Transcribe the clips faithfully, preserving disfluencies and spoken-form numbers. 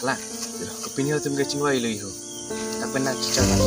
Lang, kopine atum kachingvai lo iho. Lapen nang chichar lang.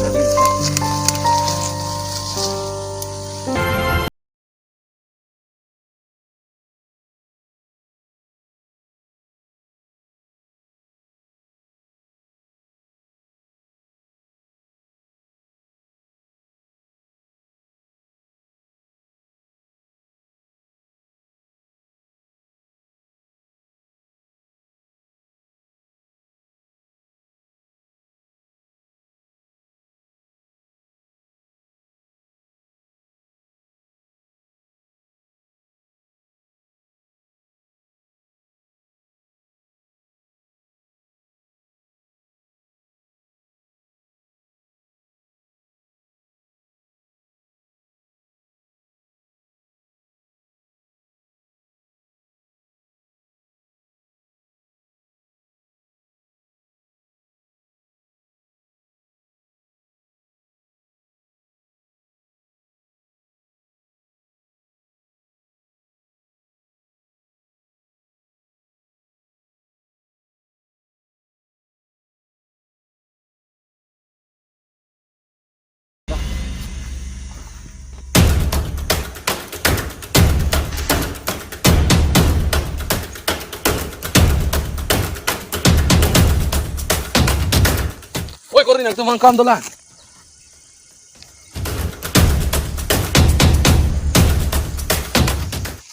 Oi, kori nangtum angkam dolang.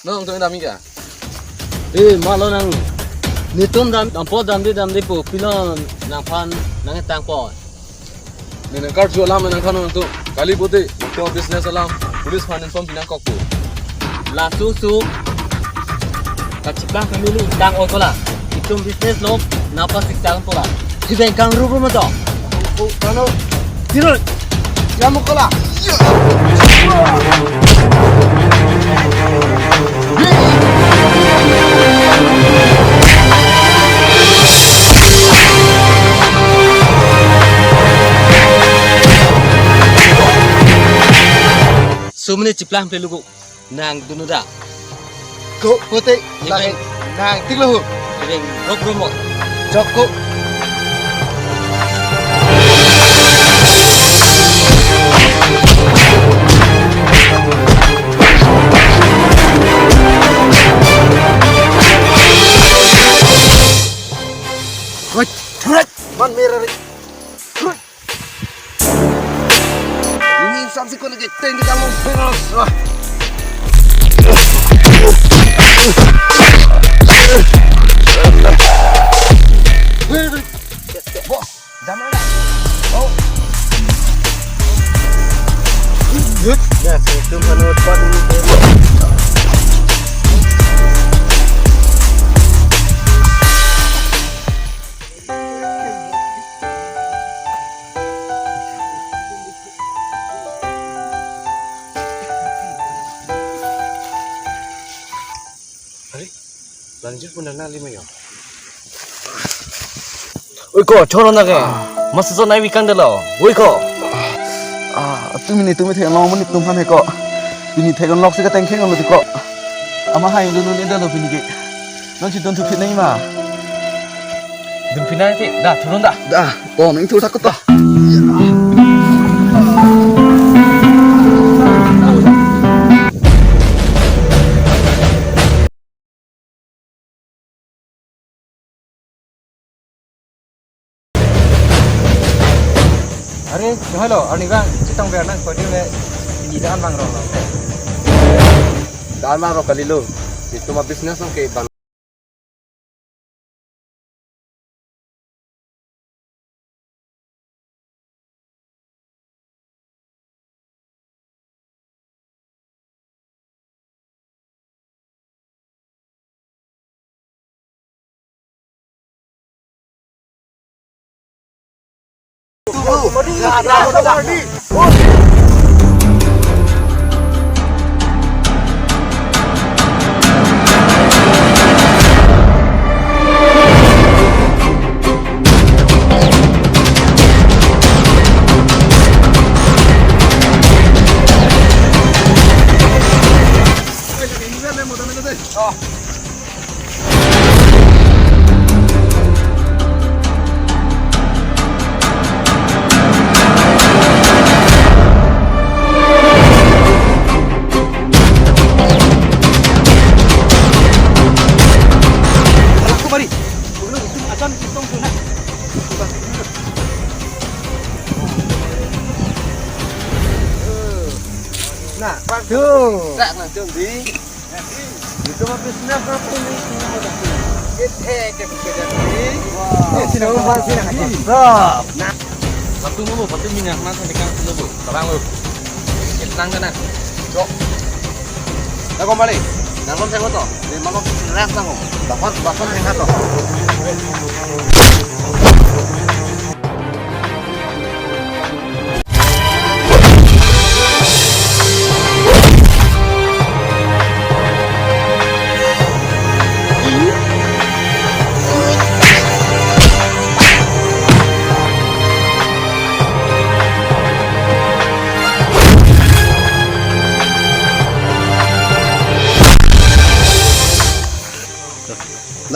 Nangtum dam-ik ke? Eh, malo nang. Netum dam, dampo damde damde pu, pilo nangphan nangtangpo. Ne nangkarju alam nangthan nangtum. Kali pute, nangtum business alam, police aphan inform pi nangkokpo. Laso su, kachiplang family ingtang-oi ko la. Itum business lo, nangphan siksa po la. Sibeng kangrup rup ma to. Oh, oh, tano. Tirul. Yamu ko la. Sumini chiplang pe lugu. Nang dunu da. Ko, pute, Ibeng. Nang, nang, tiklo hu. Ibeng, rok romo. Joko. Wait, thurek. Man mera ri. Thurek. Ini samsi kono ke teng kita mau penos. Wah. Wait, wait. Bos, damang dah. Oh. Yut. Ya, itu kan otak ini. Are, lanjut pun nang nali mayo. Oi ko, choro na ke. Mas so nai wikang delo. Oi ko. Ah, tumi netum theklong mani tum han he ko. Pini theklong lok si kateng kheng lo ko. Ama hai dun ne delo pini ke. Non si dun thuphit nai ma. Dun phinai te, da, thurun da. Da, ko neng thur thak ko ta. Are, hello, arnivang, chetong ver nang podium le, ini dan bang rong. Dan bang rong kalilo, itu mah business nang ke bang. Tuh. Dak nangchom di. Itu mah business apa ini? Itu kayak kerja di. Wah. Eh, sini, Bang, sini. Stop. Nah. Satu dulu, satu minyak, nanti tekan sini dulu. Terang lu. Tenang, tenang. Dok. Dah kembali. Nang non saya motor. Di mana rest nang. Bahkan, bahkan yang satu.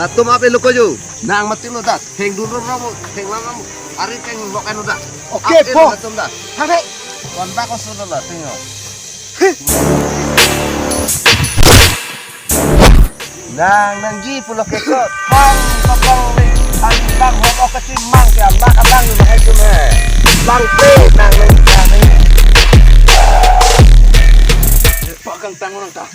Latum ave lo ko jo. Nang mati lo dak. Thengdun ro ro mo, thenglang mo. Ari keng lok eno dak. Oke, ave po. Lo latum dak. Hake. Kontak ko sudah lah, thenglo. Nang nangji pulo ke ko. Bang, bang, bang, bang. Ang bang, ho, ho, kachimang ke, ang bang, ang bang, lu, hai, tu, hai. Bang, pe, nang, nang, nang, nang. Pagang tang orang ta.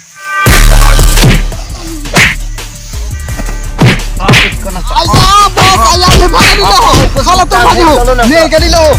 Ayah, bos, ayah, ini mana ni lo? Kalau tu mana? Nih, kali lo.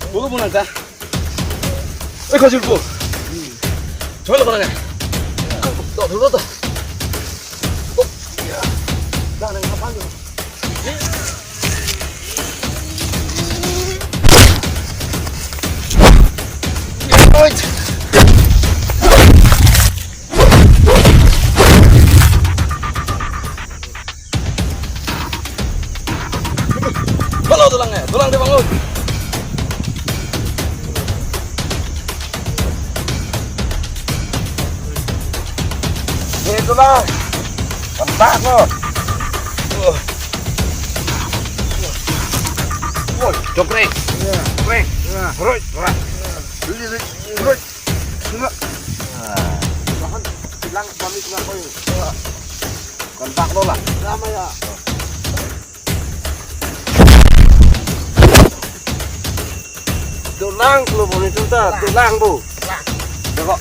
Bulu pun ada. Eh, kau jumpa. Coba lo kau nanya. Tuh, tuh, tuh, tuh. Tuh. Ya. Dah, nang apa lu? Halo, tulang ya, tulang di bangun. Ini tulang. Kentang, no. Woi, jok, Rek. Iya. Rek. Iya. Rek. Rek. Iya. Rek. Rek. Rek. Nah. Bahan bilang pamit nggak kau ini? Iya. Kontak lo lah. Lama ya. Tulang lo, bu, itu ta, tulang, bu. Tulang. Coba.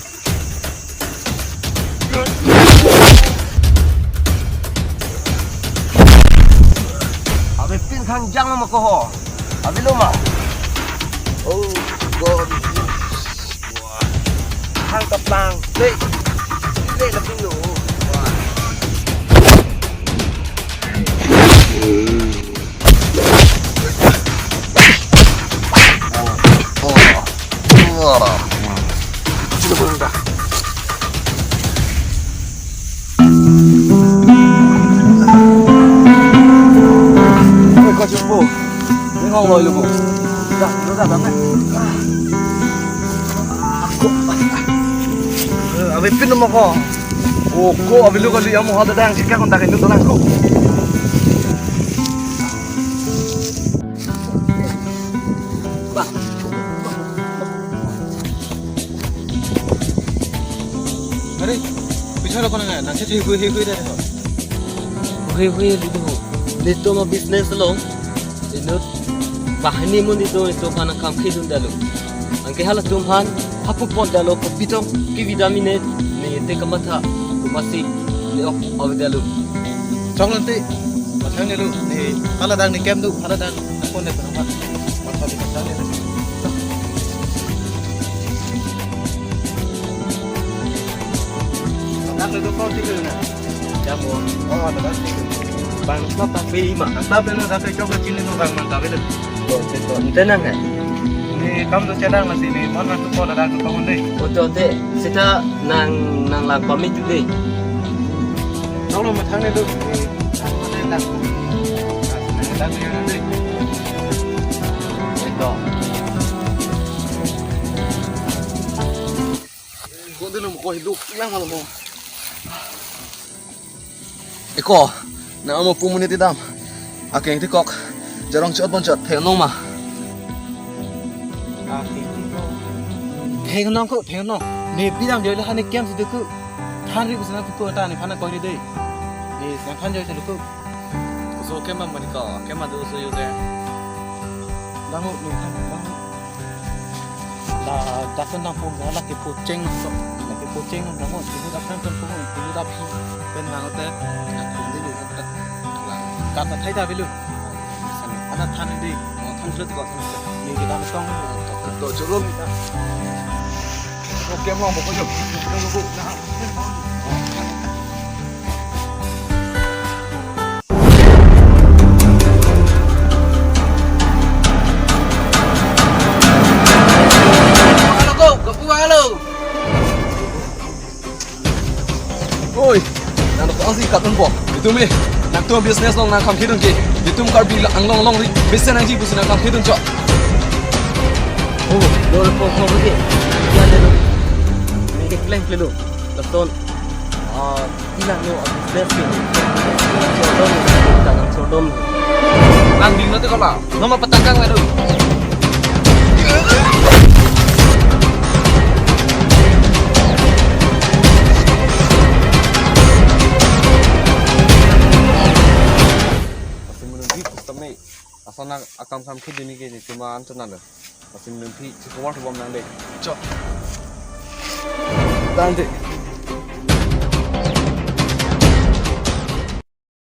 Ave pin khangjang ma ko ho. Ave lo ma. Oh God. Wah. Hang kaplang. Dei. Dei, la pin lo. Wah. Oi, kau jumpa. Ini ngong lo, lo, lo. Dah, lo dah, dah, eh. Aku. Eh, ave pin ma ko. Oh, ko ave lo kali, amo hal dadang, jika kontak itu tulang ko. Bang. Are, bichara kona ngai, nang se hui hui hui hui hui. Hui hui lidu. Litu ma business lo. Inut. Bahani mun litu, litu kana kam khidun dalo. Anke halatum aphan hapu pon dalo, kopi tong kevida mene, ne te kamatha, kumasi, ne ok awi dalo. Chong nanti, mathang ne lu, ne, hala dang ne kem du, hala dang, aku ne pernah, mathang ne, mathang ne. Mathang ne tu kau tinggal na. Jamo. Oh, ada kan. Bang, apa pe ma? Apa pe na, apa cok kecil itu, Bang, mantap itu. Oh, cek. Ente nang, eh? Ni kam tu chedang nasi ni, mana tu kau ada tu kau ni? Oh, tu, te, sita nang, nang lang pamit tu dei. Tolong mathang ni tu. Ni, apa ni dah? Ni dah tu yang ni. Itu. Dulu mo ko hidup yang malam mo. Eko, nang amo pu monit idam. Akeng tikok, jarong chot bon chot, theng nong ma. Ah, theng nong ko, theng nong. Ne bidam joi lo hane kem si duku. Than ri busna duku ta ne phana koi ri dei. Ne sang than joi sa duku. So kema mani ko, kema du so yu de. Dangu, ne than, dangu. Da, da kun dang pum da la ke pu cheng so. La ke pu cheng da mo, ti da kan kan pu, ti da phi. Pen nang te, na kum di lu. Ka ta thai da bilu. Ana than di. Mo than sut ko than sut. Ni kita mesti tong. To chulum. Oke, mo mo ko jo. Halo, ko, kapu halo. Oi, nang ko asi kat po. Itum eh, nangtum business along nangkam kidun ke. Itum Karbi Anglong along ri, business nangji pusi nangkam kidun chok. Oh, lo ko ko ke. Ya de lo. Ni ke kleng klelo. Lason. Ah, Ina no, a business ke. Chodom, tangkang chodom. Nang ding no te kola. Nomor patangkang ladu. Pasti menunggu sistem ni. Asal nak akam kam kidini ke ni cuma antu nalo. Pasti menunggu si keluar bom nang deh. Cok. Tante.